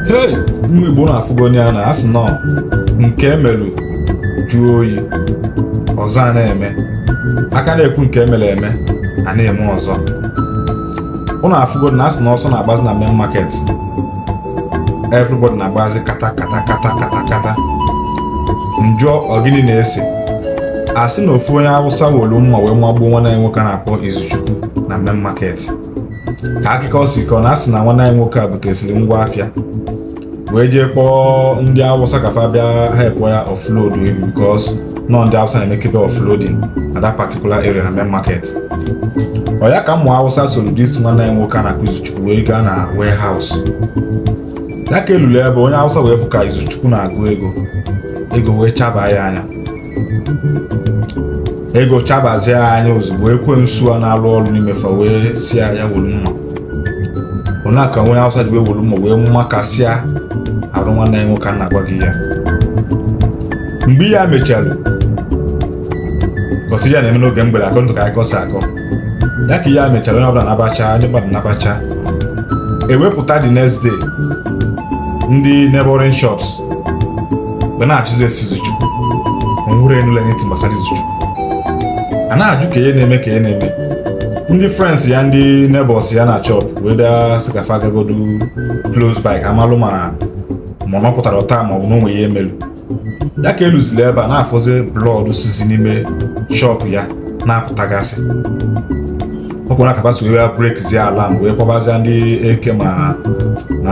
Hey, ụmụ Igbo na-afụgo ya na asị nọ nke emelu jụọ oyi ọzọ a na-eme aka na-ekwu nke emere eme a na-eme ọzọ. Ụnụ afụgo na asị na ọsọ na-agbazi na main market, everybody na-agbazi kata kata kata kata kata. Njụọ, ọ gịnị na-ese? Asị na ofu onye Awụsa wolu mma wee magbuo nwanne anyị nwoke a na-akpọ Izuchukwu na main market. Ka akụkọ si kọọ na asị na nwanne anyị nwoke a butesịrị ngwa afịa wee jee kpọọ ndị Awụsa ka fa bịa help ya offload ibu, because nọ ndị Awụsa na-emekebe offloading na that particular area na main market. Ọ ya ka ụmụ Awụsa soro this nwanne anyị nwoke a na-akpọ Izuchukwu wee gaa na warehouse ya. Ka elulu ebe onye Awụsa wee fụ ka Izuchukwu na-agụ ego, ego wee chaba ya anya, ego chabazie ya anya. Ozugbo ekwensu a na-alụ ọrụ n'ime fa wee si ya wolu mma ona ka onye Awụsa ji wee wolu mma wee mmakasịa arụ nwanne ya nwoke a na-agwa gị ya. Mgbe ya mechara gosi ya na-eme n'oge mgbede, akọ ndụ ka akọ si akọ ya, ka ya mechara, onye ọbụla nabacha, ndị mmadụ nabacha, ewepụta the next day, ndị neighboring shops wee na-achụzi esi Izuchukwu. Onwere enule anything gbasara Izuchukwu. A na-ajụ ka ihe na-eme, ka ihe na-eme. Ndị friends ya, ndị neighbors ya na shop wee bịa sị ka fa gagodu close by ka amalụ ma ọ pụtara ụta ma ọ bụ na onwe ya emelu ya. Ka eluzili ebe a na-afụzi blood sizi n'ime shop ya na-apụtagasị. Ọkwụ na kapasi wee breakzie alarm, wee kpọbazie ndị eke ma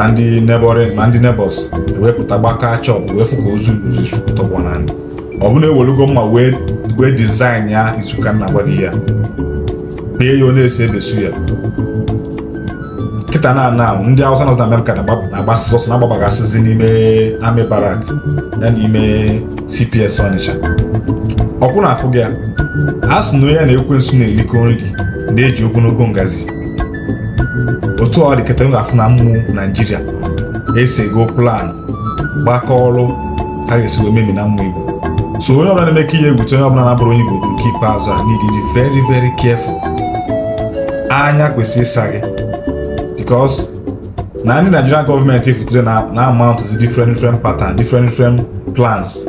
ndị neighboring ma ndị neighbors ewepụta gbaka shop wee fụ ka ozu Izuchukwu tọgbọ naanị. Ọ bụ na ewelugo mma wee design ya. Izuka nna gwa gị ya bee ya, ọ na-esi ebesu ya kịta na ndị Awụsa nọzi na Amerịka na-agbasị ọsọ, na-agbabagasịzi n'ime army barrack ya, n'ime CPS Ọnịcha. Ọkwụ na afụ gị ya, a sị na onye na-ekwensu na-elikọ nri na-eji ogologo ngazi. Otu ọ dị kịta, m ga-afụ na mmụ Naijiria esego plan gbakọ ọrụ ka a ga-esi wee memi na mmụ Igbo. So onye ọbụla na-eme ka ihe egwu, onye ọbụla na-abụrụ onye Igbo nke ikpeazụ a need dị very very careful. Anya kwesịrị ịsa gị, because na ndị Nigerian gọọmenti futere na amount different different pattern, different different plans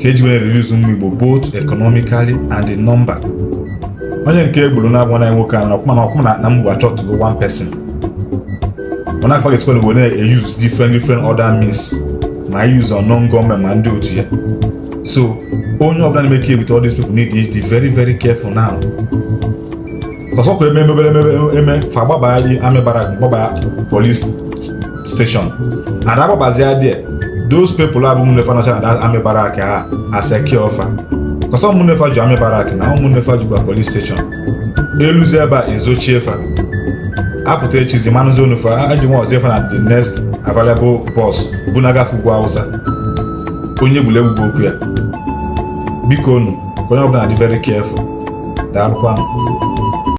ka eji wee reduce ụmụ Igbo, both economically and in number. Onye nke egburu na-agwa na nwoke a na ọkụma na ọkụma na mgbe achọtụgo one person, mana afọ ga-esikwa na Igbo na-use different different other means, ma use unknown gọọmenti ma ndị otu ya. So onye ọbụla na-eme ka with all these people need to be very very careful now, because ọkwa eme emebere emebe eme fa gbaba army barrack, gbaba police station and agbabazia there. Those people abụ ụmụnnefa nọcha na that army barrack a a secure fa, because ụmụnnefa ju army barrack na ụmụnnefa jukwa police station. Eluzi ebe a ezochie fa, apụta echizi manụzi onufa aji nwa ọtị fa na the next available bus bụ na agafe ugwu Awụsa. Onye egwuregwu bụ okwu ya. Biko nu, ka onye ọbụla dị very careful. Daalụkwanụ.